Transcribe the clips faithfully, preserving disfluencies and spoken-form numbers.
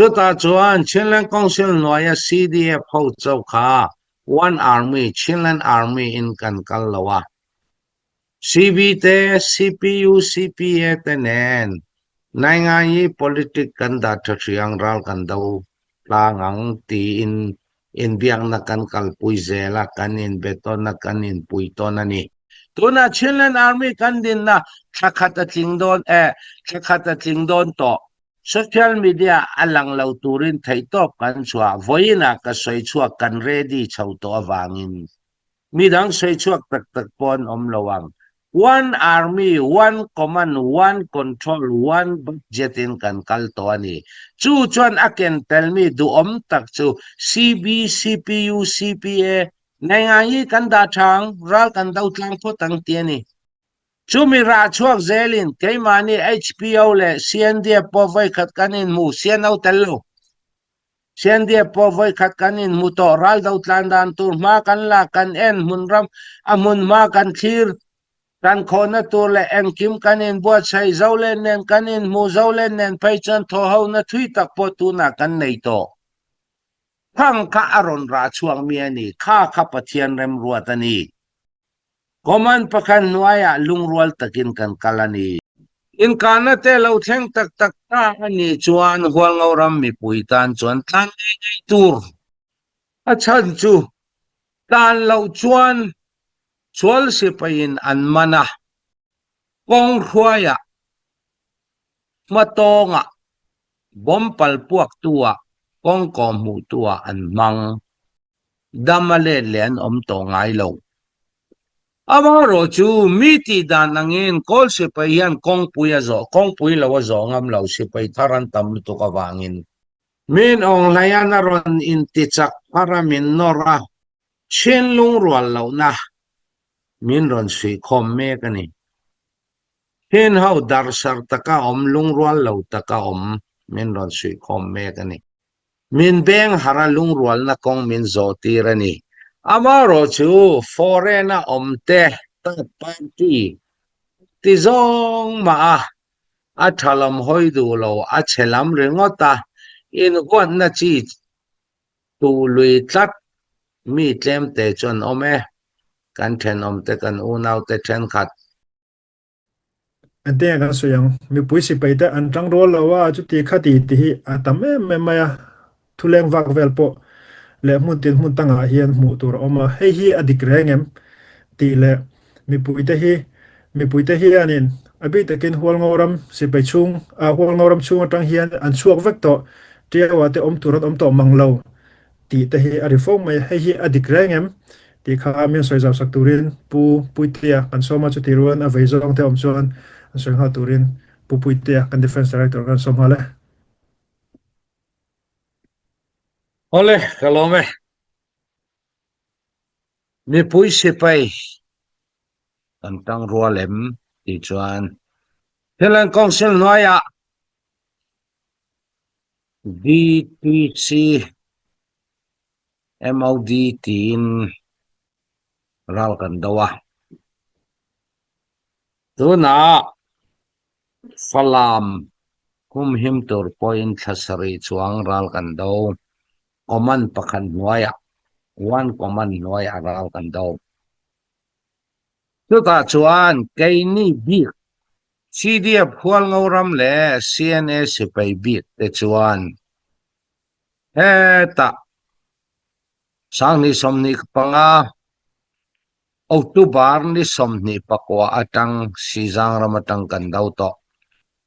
Chuta chuan Chinland Council hnuaia C D F ho chauh kha One Army, Chinland Army in kan kal lo a. C B te, C P U, C P A te nen nainganyi politic kan dah ṭha hriang ral kan do tlang ang tiin inbiakna kan kalpui zel a, kan inbe tawn a, kan inpui tawn a ni. Tuna Chinland Army kan dinna thla khat a tling dawn, eh, thla khat a tling dawn tawh social media a lang lo turin theihtawp kan chhuah, vawiinah ka sawi chhuak kan ready chho tawh avangin midang sawi chhuak tak tak pawh an awm lo ang. One army, one command, one control, one budget in kan kal tawh a ni. Chu chuan a ken tel mi duhawm tak chu C B, C P U, C P A, nainganyi kan dah ṭha ang, ral kan do tlang phawt ang tih a ni. Chumi rah chhuak zelin keimahni H P O leh C N D F pawh vawikhat kan inhmu, C N O tel lo. C N D F pawh vawikhat kan inhmu tawh, ral do tlan dan tur hma kan lak, kan en hmun ram, a hmun hma kan thlir, kan khawhna tur leh engkim kan inbuatsaih, Zoland nen kan inhmu, Zoland nen phei chuan thawhhona thui tak pawh tunah kan nei tawh. Khang kha a rawn rah chhuak mi a ni, kha kha Pathian remruat a ni. Command pakhat hnuaiah lungrual takin kan kal a ni. Inkahna te lo thleng tak tak ta a nih chuan Hualngoram mipui tan chuan tlan ngei ngei tur a chhan chu tlan loh chuan sual sipaiin an man a, kawng hruaiah, hmatawnga, bomb pal puaktuah, kawng kawhhmuhtuah an hmang. Dam a let leh an awm tawh ngai lo. Amaherawhchu mi tih dan angin Kawl sipai hian kawngpui a zawh, kawngpui lo a zawh ngam lo, sipai thar an tam lutuk avangin. Min awng hlaihin a rawn intichak phar a, min nawr a, Chin lungrual lohna min rawn suihkhawm mek a ni. Chin ho darsar taka awm, lungrual lo taka awm min rawn suihkhawm mek a ni. Min beng harh a, lungrualna kawng min zawh tir a ni. Amaherawhchu foreign a awm te, third party ti zawng mah a, a ṭhalawm hawi duh lo, a chhe lam ringawt a, inhuatna chi tuh lui tlat mi tlem te chuan awm e, kan ṭhenawm te, kan unaute ṭhenkhat. Engtin nge kan sawi ang, mipui sipai te an ṭangrual lo a, chuti kha ti, tih hi a tam em em mai a, thuleng vak vel pawh leh hmun tin hmun tangah hian hmuh tur a awm a, hei hi a dik reng em tih leh mipui te hi, mipui te hianin a bik takin Hualngoram sipai chhung, a, Hualngoram chhung aṭang hian an chhuak vek tawh, Tiauah te awm tur an awm tawh mang lo tih te hi a ri fo mai. Hei hi a dik reng em tih kha min sawi zau sak turin Pu Puitea kan sawm a, chutiruan a vei zawng te awm chuan an sawi nghal turin Pu Puitea kan Defence Director kan sawm nghal e. Awle, ka lawm e. Mipui sipai kan ṭangrual em tih chuan Chinland Council hnuaiah D T C M O D tiin ral kan do a. Tunah Falam humhim tur pawhin thla sarih chuang ral kan do. Command pakhat hnuaiah, one command hnuaiah ral kan do. Chutah chuan keini bik, C D F Hualngoram leh C N A sipai bik te chuan hetah sanghnih sawmhnih panga, October ni sawmhnih pakua aṭang, Sizangram aṭang kan do tawh.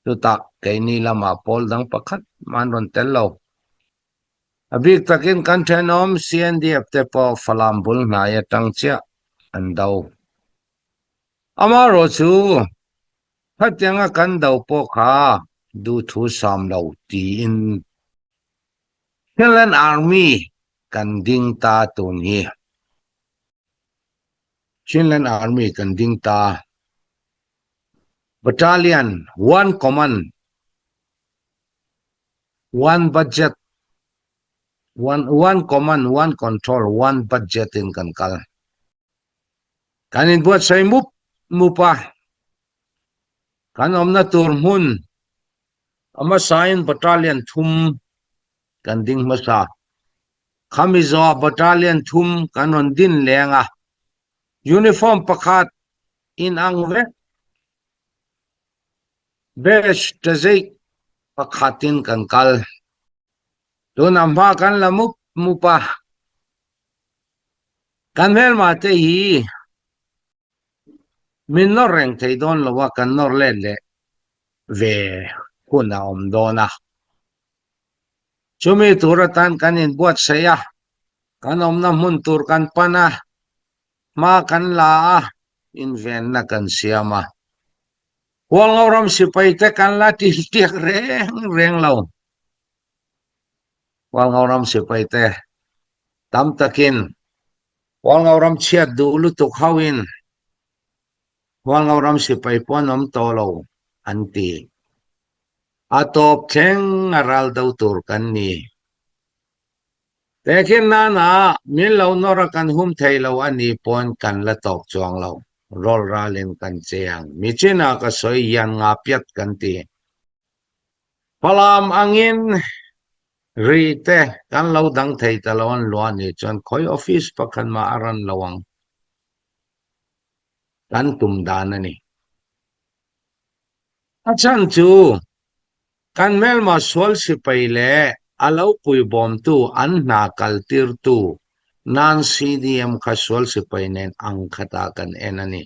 Chutah keini lamah pawl dang pakhat mah an rawn tel lo. A bik takin kan ṭhenawm C N D F te pawh Falam bul hnai aṭang chiah an do. Amaherawhchu khatianga kan do pawh kha duhthu sam lo tiin Chinland Army kan ding ta tun hi. Chinland Army kan ding ta. Battalion, one command, one budget, one, one command, one control, one budget in kan kal. Kan inbuatsaih mup mup a, kan awmna tur hmun a hmasain battalion thum kan ding hmasa. Khami zawh battalion thum kan rawn din leng a, uniform pakhat in ang vek, vest tazeih pakhatin kan kal. Tuna hma kan la mup mup a, kan hmelmate hi min nawr reng thei dawn lo a, kan nawr let leh ve hun a awm dawn a. Chumi tur atan kan inbuatsaih a, kan awmna hmun tur kan pan a, hma kan la a, invenna kan siam a. Hualngo ram sipaite kan la tiltiak reng reng lo. Hualngo ram sipaite tam takin Hualngo ram chhiat duh lutuk hoin Hualngo ram sipai pawh an awm tawh lo an ti. A tawp thleng a ral do tur kan ni. Tehkhin nana min lo nawr a, kan hum thei lo a ni pawn kan la tawp chuang lo. Rawl ralin kan che ang. Mi china ka sawi, yan nga piat kan ti. Falam angin rite kan lo dang thei ta lo an luah ni chuan khawi office pakhat mah a ran lo ang. Kan tum dan a ni. A chhan chu kan hmelma sual sipai leh a lo pui bawmtu an hna kaltirtu nan C D M kha sual sipai nen ang khata kan en a ni.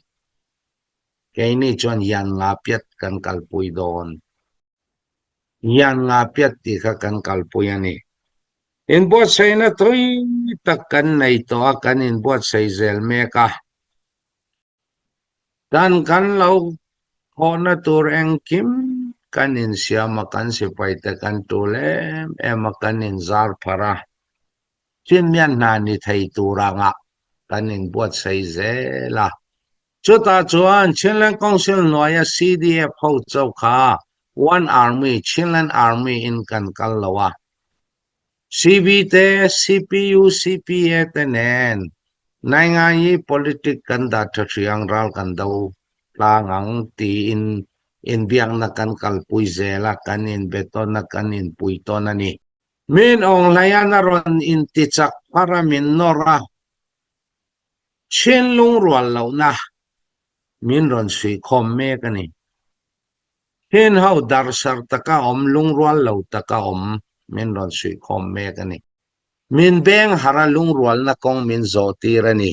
Keini chuan yan nga piat kan kalpui dawn. Yan nga piat tih kha kan kalpui a ni. Inbuatsaihna thui tak kan nei tawh a, kan inbuatsaih zel mek a. Tan kan lo khawhna tur engkim kan insiam a, kan sipaite kan tul em em a, kan inzar phar a. Chinmian hna ni thei tur angah kan inbuatsaih zel a. Chutah chuan Chinland Council hnuaia C D F ho chauh kha One Army, Chinland Army in kan kal lo a. C B te, C P U, C P A te nen nainganyi politic kan dah ṭha ṭhiang, ral kan do tlang ang tiin inbiakna kan kalpui zel a, kan inbe tawn a, kan inpui tawn a ni. Min awng hlei a na rawn intichak phar a, min nawr a, Chin lungrual lohna min rawn suihkhawm mek a ni. Chin ho darsar taka awm, lungrual lo taka awm min rawn suihkhawm mek a ni. Min beng har a, lungrualna kawng min zawhtir a ni.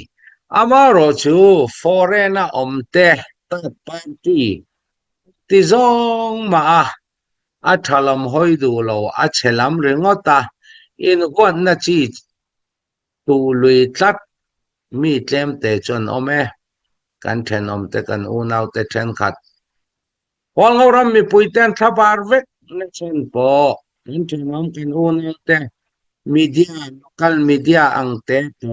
Amaherawhchu foreign a awm te, third party ti zawng mah a, a ṭha lam hawi duh lo, a chhe lam ringawt a, inhuatna chi tuh lui tlat mi tlem te chuan awm e. Kan ṭhenawm te, kan unau te ṭhenkhat, Hualngo ram mipui te an thlabar vek na chuan pawh, kan ṭhenawm, kan unau te, media, local media ang te te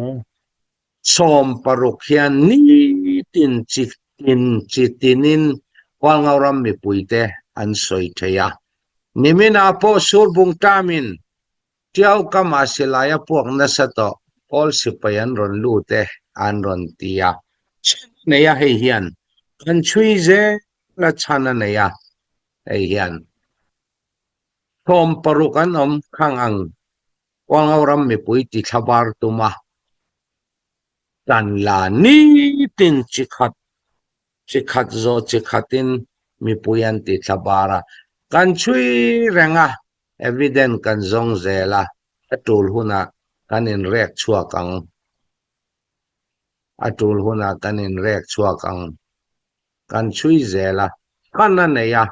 sawm paruk hian nitin chi tin, chi tinin Hualngo ram mipui te an sawi thei a. Nimina pawh Surbung ṭamin Tiau kama silaia puak nasa tawh awl sipai an rawn lut e, an rawn ti a. Chhan a nei a hei hian, kan chhui zel a, chhan a nei a hei hian. Sawm paruk an awm khang ang, Hualngo ram mipui ti thlabar tum a. Kan la nitin chi khat, chi khat zawh chi khatin mipui an ti thlabar a. Kan chhui reng a, evidence kan zawng zel a, a tul hunah kan inrek chhuak ang. A tul hunah kan inrek chhuak ang. Kan chhui zel a, chhan a nei a.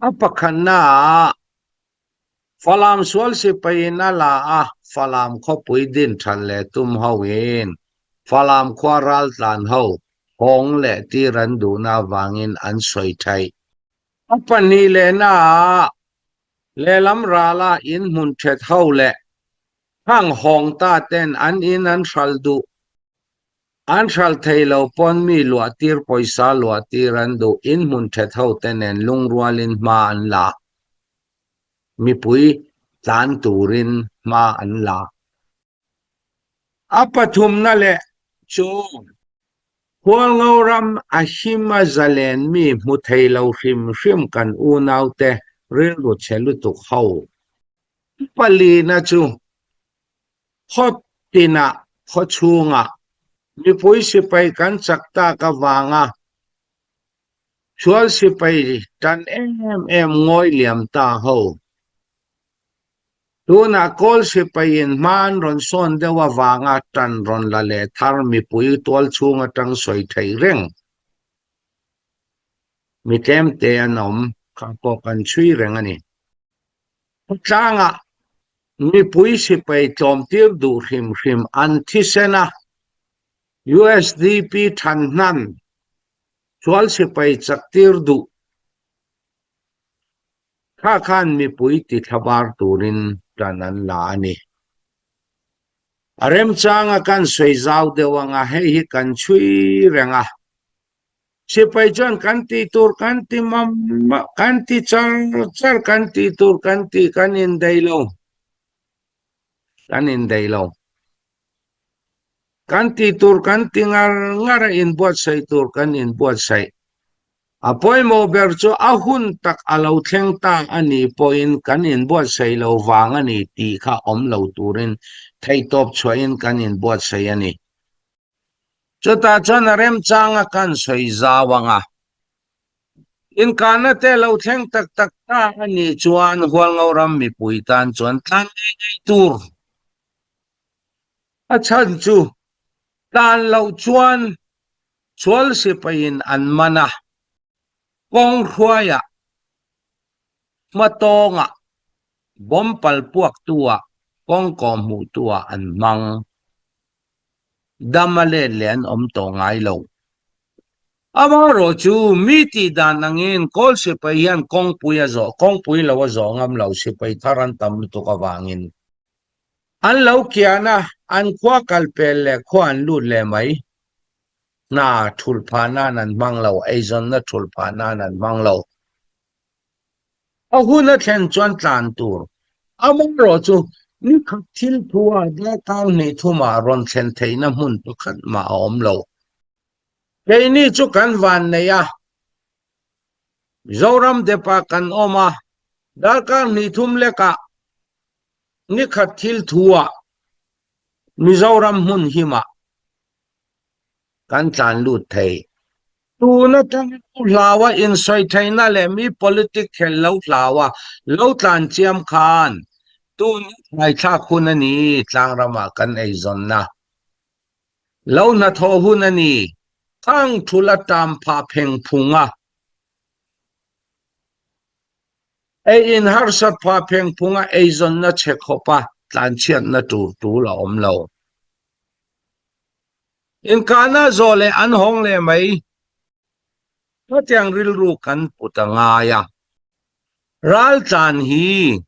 A pakhatnaah Falam sual sipaiin a la a, Falam khawpui din ṭhat leh tum hoin Falam khua raltlan ho hawng leh tir an duhna avangin an sawi thei. A pahnih lehnaah lehlam rala inhmun ṭhet ho leh hang hawng ta ten an in an hralh duh, an hralh thei lo pawn mi luahtir, pawisa luahtir an duh, inhmun ṭhet ho te nen lungrualin hma an la. Mipui tlan turin hma an la. A pathumna leh chu Hualngo ram a him a zalen mi hmu thei lo hrim hrim kan unaute rilru chhe lutuk ho. palina chu khaw tinah, khaw chhungah mipui sipai kan chak tak avanga sual sipai ṭan em em ngawi liam ta ho. Tunah Kawl sipai in hman rawn sawn deuh avanga ṭan rawn la leh thar mipui tualchhung aṭang sawi thei reng. Mi tlemte an awm kha pawh kan chhui reng a ni. Khawtlangah mipui sipai tlawmtir duh hrim hrim an thisen a, U S D P ṭhan hnan sual sipai chaktir duh kha khan mipui tithlavar turin ṭan an la a ni. A remchanga kan sawi zau deuh anga hei hi kan chhui reng a. Sipai chuan kan tih tur kan ti mam, kan ti char char, kan tih tur kan ti, kan indei lo. Kan indei lo. Kan tih tur kan ti ngar ngar a, inbuatsaih tur kan inbuatsaih. A pawimawh ber chu a hun tak a lo thleng ta a ni pawhin kan inbuatsaih lo vang a ni tih kha awm lo turin theitawp chhuahin kan inbuatsaih a ni. Chutah chuan a remchanga kan sawi zau anga, inkana te lo thleng tak tak ta a nih chuan Hualngo ram mipui tan chuan tlan ngei ngei tur a chhan chu tlan loh chuan sual sipaiin an man a, kawng hruaiah, hmatawnga, bawm pal puaktuah, kawng kawhhmuhtuah an hmang. Dam a let leh an awm tawh ngai lo. Amaherawhchu mi tih dan angin Kawl sipai hian kawngpui a zawh, kawngpui lo a zawh ngam lo, sipai thar an tam lutuk avangin an lo kian a, an khua kal pel leh khua an lut leh mai. Na thulh phah nan an hmang lo, eizawnna thulh phah nan an hmang lo. A hun a thlen chuan tlan tur. Amaherawhchu ni khat thil thua darkar hnih thuma rawn thlen theihna hmun pakhat mah a awm lo. Keini chu kan vannei a, Mizoram depa kan awm a, darkar hnih thum lekah ni khat thil thua Mizoram hmun himah kan tlan lut thei. Tun aṭang lo hlau a, insawi theihna leh mi politic khel lo hlau a, lo tlan chiam khan tun ngaithlak hun a ni, tlangrama kan eizawnna. Lo hnathawh hun a ni, khang thula ṭam phah pheng phunga, ei inharsat phah pheng phunga eizawnna chhe khawpa tlanchhiatna tur tul a awm lo. Inkana zawh leh an hawng leh mai. Khatiang rilru kan put a ngai a. Raltlan hi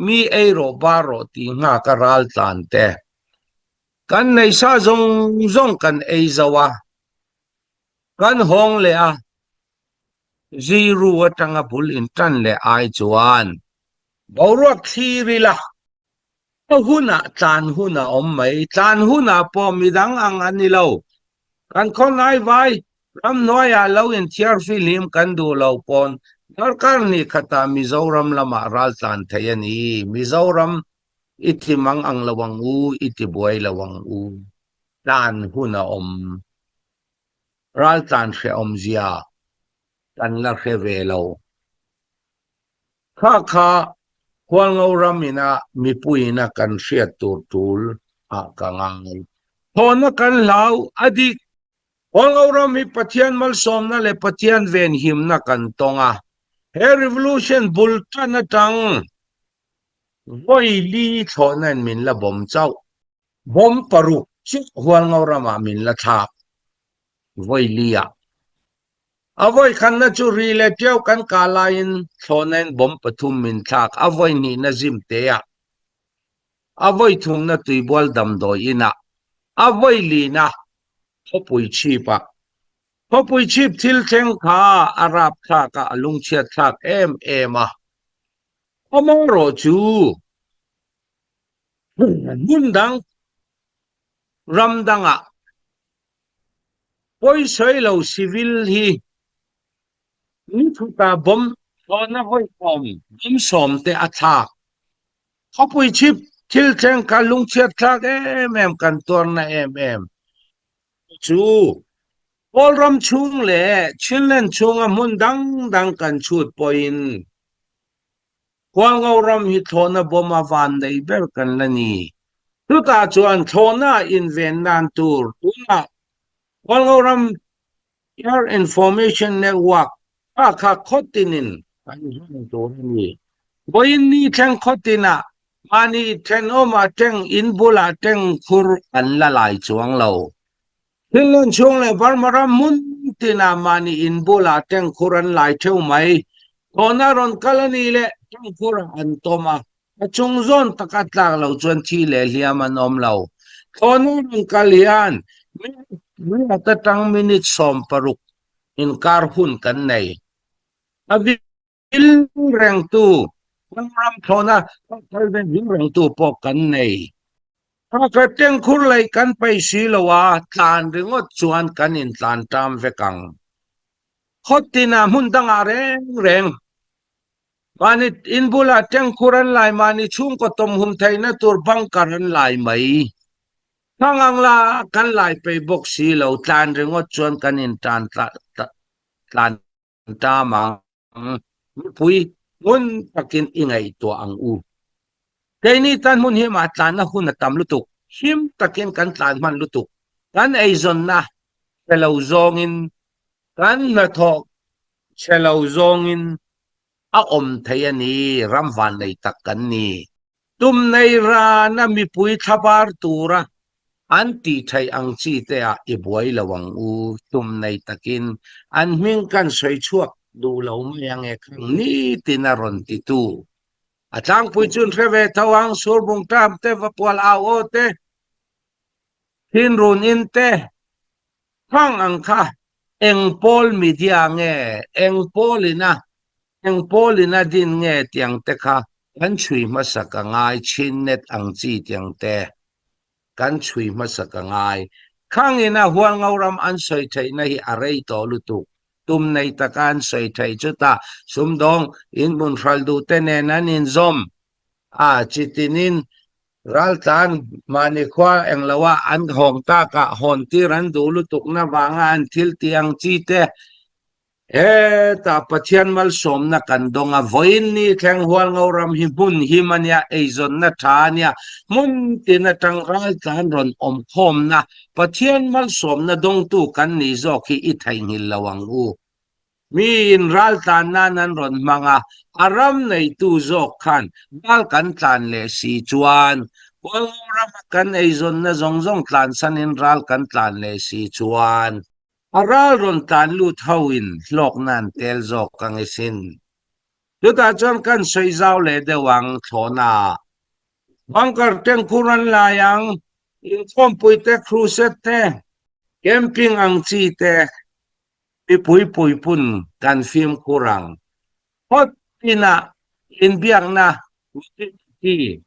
mi ei rawh bar rawh tih nghak a raltlan te. Kan neihsa zawng zawng kan ei zo a, kan hawng leh a, ziru aṭanga bul inṭan leh ai chuan boruak thlir ila. A hunah tlan hun a awm mai, tlan hunah pawh midang ang an ni lo. Kan khawnai vai, ramhnuaiah lo inthiar fihlim kan duh lo pawn, darkar hnih khatah Mizoram lamah raltlan thei a ni. Mizoram i ti mang ang lo ang u, i ti buai lo ang u. Tlan hun a awm. Raltlan hrehawm zia kan la hre ve lo. Kha kha Hualngo ram ina, mipui ina kan hriat tur tul ah ka ngai. Thawhna kan hlau a dik. Hualngo ram hi Pathian malsawmna leh Pathian venhimna kan tawng a. He revolution bul ṭan aṭang vawi li thlawhna in min la bawm chauh. Bawm paruk chu Hualngo ramah min la thlak. Vawi li ah. A vawi khatna chu ri leh tiau kan kah laiin thlawhna in bawm pathum min thlak. A vawi hnihna Zimte ah. A vawi thumna Tuibual damdawi inah. A vawi lina Khawpui chhip ah. Khawpui chhip thil thleng kha a rapthlak a, a lungchhiatthlak em em a. Amaherawhchu hmun dang, ram dangah pawisawi lo civil hi ni khata bawm thlawhna vawi sawm, bawm sawm te a thlak. A puichip thil thleng kha lungchiat thlak em em, kan tuarna em em chu Kawlram chhung le Chinland chhunga hmun dang dang kan chhut pawhin Hualngo ram hi thlawna bawma vannei ber kan la ni. Chutah chuan thlawna inven nan tur tunah Hualngo ram Air Information Network kha kha khawtinin kan hman tur a ni. Vawiin ni thleng khawtinah mahni ṭhenawm aṭang in bulah aṭang khur an la lai chuang lo. Chinland chhung leh Burma ram hmun tinah mahni in bulah aṭang khur an lai theuh mai. Thlawna rawn kal a ni leh ṭang khurah an tawm a, a chung zawn taka tlak lo chuan thi leh hliam an awm lo. Thlawna rawn kal hian minute, minute aṭang minute sawm paruk inkar hun kan nei. A vil rengtu, ram thlawna kal vel vil rengtu pawh kan nei. Kha kha ṭang khur lei kan paih si lo a, tlan ringawt chuan kan intlan ṭam vek ang. Khawtinah hmun dangah reng reng mahni in bulah ṭang khur an lai, mahni chhungkaw tawmhum theihna tur bunker an lai mai. Khang ang la kan lai paih bawk si lo, tlan ringawt chuan kan intlan tla-, tla-, tlan ṭam ang. Mipui, ngun takin i ngaihtuah ang u. Keini tan hmun hi mah tlanna hun a tam lutuk. Him takin kan tlan hman lutuk. Kan eizawnna hre lo zawngin, kan hnathawh hre lo zawngin a awm thei a ni, ram vannei tak kan ni. Tumnei rana mipui thlabar tura an tih theih ang chi te ah i buai lo ang u. Tumnei takin an hming kan sawi chhuak duh lo mai ang e, khang nitin a rawn titu. A tlangpui chuan hre ve tho ang, Surbung Ṭam te, Vapual Au Aw te, Thinrun In te, khang ang kha, eng pawl media nge, eng pawlin a, eng pawlin a din nge tiang te kha kan chhui hmasak a ngai, Chin Net ang chi tiang te kan chhui hmasak a ngai. Khangin a Hualngo ram an sawi theihna hi a rei tawh lutuk. Tumnei taka an sawi thei chu ta, sumdawng in hmun hral duh te nen an inzawm. A, chitinin raltlan mahni khua englo a an hawng takah hawn tir an duh lutukna vanga an thil tih ang chi te, hetah Pathian malsawmna kan dawng a, vawiin ni thleng Hualngo ram hi hmun him a nia, eizawnna ṭha a nia, hmun tin aṭang raltlan rawn awm khawmna, Pathian malsawmna dawngtu kan nih zawk hi i theihnghilh lo ang u. Miin raltlan nan an rawn hmang a, a ram neitu zawk khan ral kan tlan leh si chuan, Hualngo rama kan eizawnna zawng zawng tlansanin ral kan tlan leh si chuan, a ral rawn tlan lut hoin hlawkna an tel zawk ang i sin. Chutah chuan kan sawi zau leh deuh ang thlawna. Bunker ṭeng khur an lai ang, inkhawmpui te, crusade te, camping ang chi te, mipui puipun kan fimkhur ang. Khawtinah inbiakna ti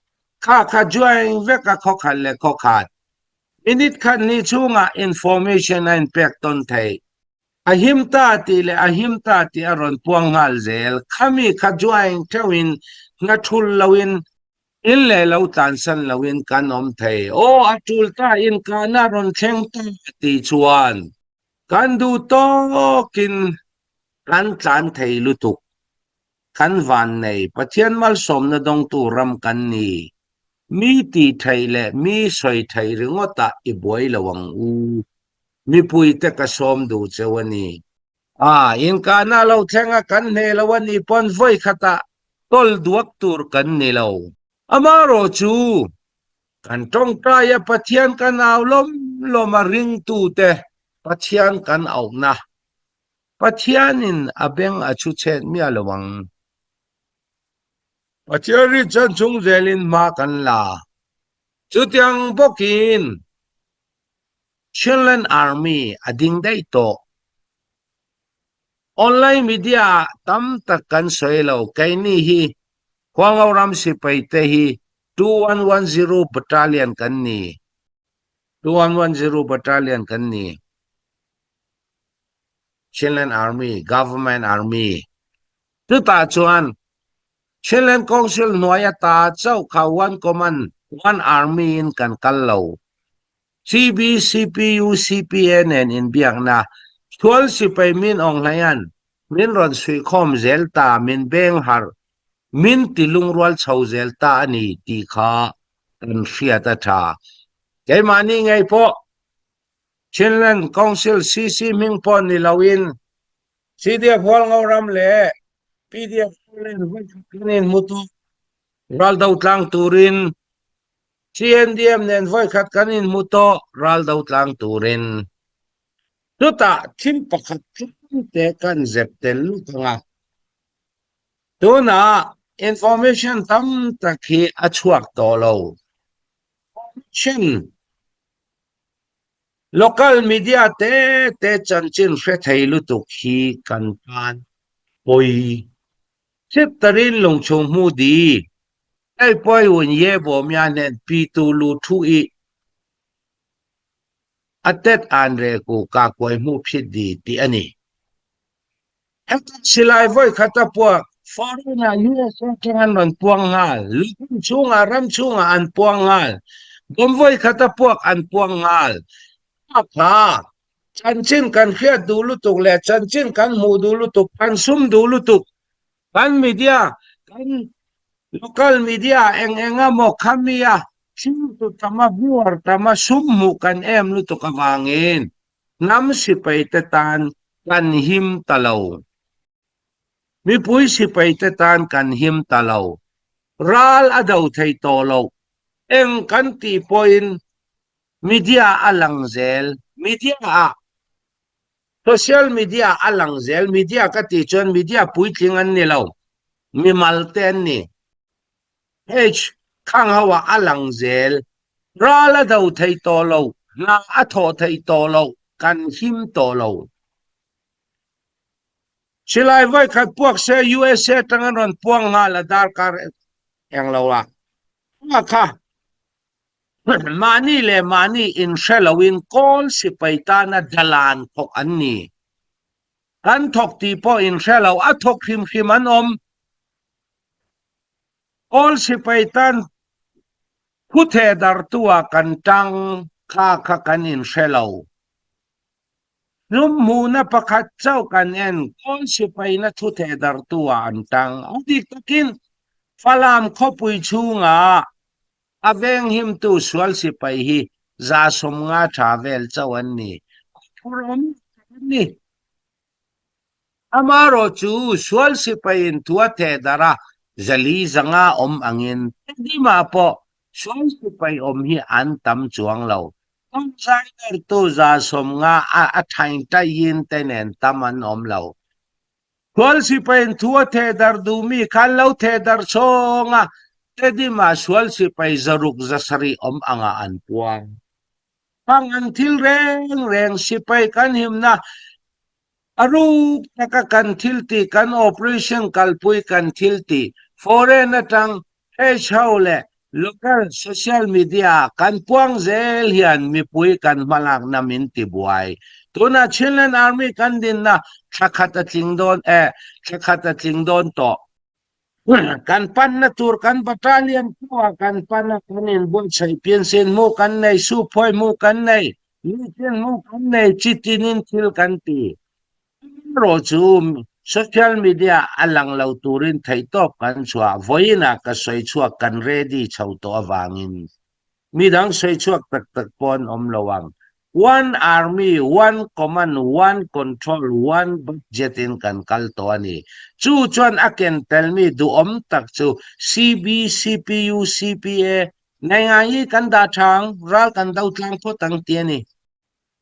kha kha join vek a, khawkhat leh khawkhat. Minute khat ni chhungah information a inpek tawn thei. A him ta tih leh a him ta tih a rawn puang nghal zel. Khami kha join theuhin hna thul loin, in leh lo tlansan loin kan awm thei. Aw, a tul ta, inkahna rawn thleng ta tih chuan kan duh tawkin kan tlan thei lutuk. Kan vannei Pathian malsawmna dawngtu ram kan ni. Mi tih theih leh mi sawi thei ringawtah i buai lo ang u. Mipui te ka sawm duh cheu a ni. A, inkahna lo thlenga kan hneh lo a ni pawn vawi khatah tawl duak tur kan ni lo. Amaherawhchu kan ṭawngṭaia Pathian kan au lawm lawm a, ringtute Pathian kan auhna, Pathianin a beng a chhu chhet miah lo ang. Pathian rit chan chung zelin hma kan la. Chutiang bawkin Chinland Army a ding daih tawh. Online media tam tak kan sawi lo, keini hi Hualngo ram sipaite hi two one one zero battalion kan ni. Two one one zero battalion kan ni. Chinland Army, Government Army. Chutah chuan Chinland Council hnuai a ta chauh kha one command, one army in kan kal lo. C B, C P U, C P A nen inbiakna sual sipai min ong hlaian min ron suihkhawm zel ta, min beng har, min ti lungrual chho zel ta a ni ti kha kan hriat a ṭha. Keimahni ngei pawh Chinland Council C C hming pawh ni loin C D F Hualngo ram le P D F len voikhat kan inhmu tawh ral do tlang turin, C N D M nen voikhat kan inhmu tawh ral do tlang turin, chutah thim pakhat tlamte kan zep tel lut ang a. Tunah information tam tak hi a chhuak tawh lo. Information, local media te te chanchin hre thei lutuk hi kan tan poi. Chitarin lungchung hmu di. Ei poi un ye bo mia nen pi tu lu thu i a tet an re ku ka kuai hmu phit di ti a ni. Heta silai voikhat a puak, foreign a U S A teng an ron puang ngal, lukum chunga ram chunga an puang ngal, bom voikhat a puak an puang ngal. A kha, chanchin kan hriat duh lutuk le chanchin kan hmuh duh lutuk, kan sum duh lutuk, kan media, kan local media eng eng a maw khami a, thil tu tama, viewer tama, sum hmuh kan em lutuk avangin hnam sipaite tan kan him ta lo. Mipui sipaite tan kan him ta lo. Ral a do thei tawh lo. Eng kan tih pawhin media a lang zel, media ah, social media a lang zel, media ka tih chuan media puitling an ni lo, mimalte an ni. H khang ho ah a lang zel, ral a do thei tawh lo, hna a thawh thei tawh lo, kan him tawh lo. Silai voikhat puak se U S A tang an rawn puang nghal a darkar eng lo a. A kha, mahni leh mahni inhre loin Kawl sipai tana dalan thawk an ni. Kan thawk tih pawh inhre lo, a thawk hrim hrim an awm. Kawl sipai tan thuthehdartu a kan tang kha kha kan inhre lo. Hnum hmuhna pakhat chauh kan en, Kawl sipaina thuthehdartu a an tang. A dik takin Falam khawpui chhunga a veng himtu sual sipai hi za sawmnga ṭha vel chauh an ni. Kawr awm an ni. Amaherawhchu sual sipaiin thu a thehdarh a, zali zanga awm angin, Tedima pawh sual sipai awm hi an tam chuang lo. Kawng zaidartu za sawmnga a, a ṭhain ṭaiin te nen tam an awm lo. Sual sipaiin thu a thehdarh duh mi khan lo thehdarh chhawng a, Tedima sual sipai zaruk zasarih awm anga an puang. Bang an thil reng reng, sipai kan himna a ruk taka kan thil tih, kan operation kalpui kan thil tih, foreign aṭang H O leh local social media kan puang zel hian mipui kan hmalakna min tibuai. Tuna Chinland Army kan dinna thla khat a tling dawn, eh, thla khat a tling dawn tawh. Kan panna tur kan battalion pawha kan pana kan inbuatsaih, pinsin hmu kan nei, suphawi hmu kan nei, nisin hmu kan nei, chitinin thil kan ti. Amaherawhchu social media a lang lo turin theihtawp kan chhuah, vawiina ka sawi chhuak kan ready chho tawh avangin midang sawi chhuak tak tak pawh an awm lo ang. One army, one command, one control, one budget in kan kal tawh a ni. Chu chuan a ken tel mi duhawm tak chu C B, C P U, C P A, nainganyi kan dah ṭha ang, ral kan do tlang phawt ang tih a ni.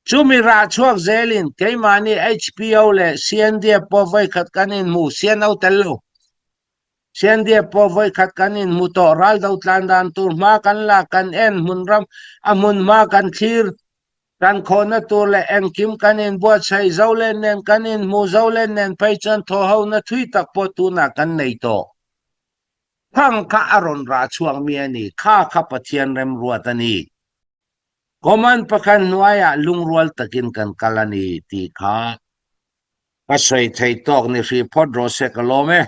Chumi rah chhuak zelin keimahni H P O leh C N D F pawh vawi khat kan inhmu, C N O tel lo. C N D F pawh vawi khat kan inhmu tawh, ral do tlan dan tur hma kan lak, kan en, hmun ram a hmun hma kan thlir, kan khawhna tur leh engkim kan inbuatsaih, Zoland nen kan inhmu, Zoland nen phei chuan thawhhona thui tak pawh tunah kan nei tawh. Khang kha a rawn rah chhuak mi a ni, kha kha Pathian remruat a ni. Command pakhat hnuaiah lungrual takin kan kal a ni tih kha ka sawi thei tawk ni, hri phawt rawh se ka lawm e.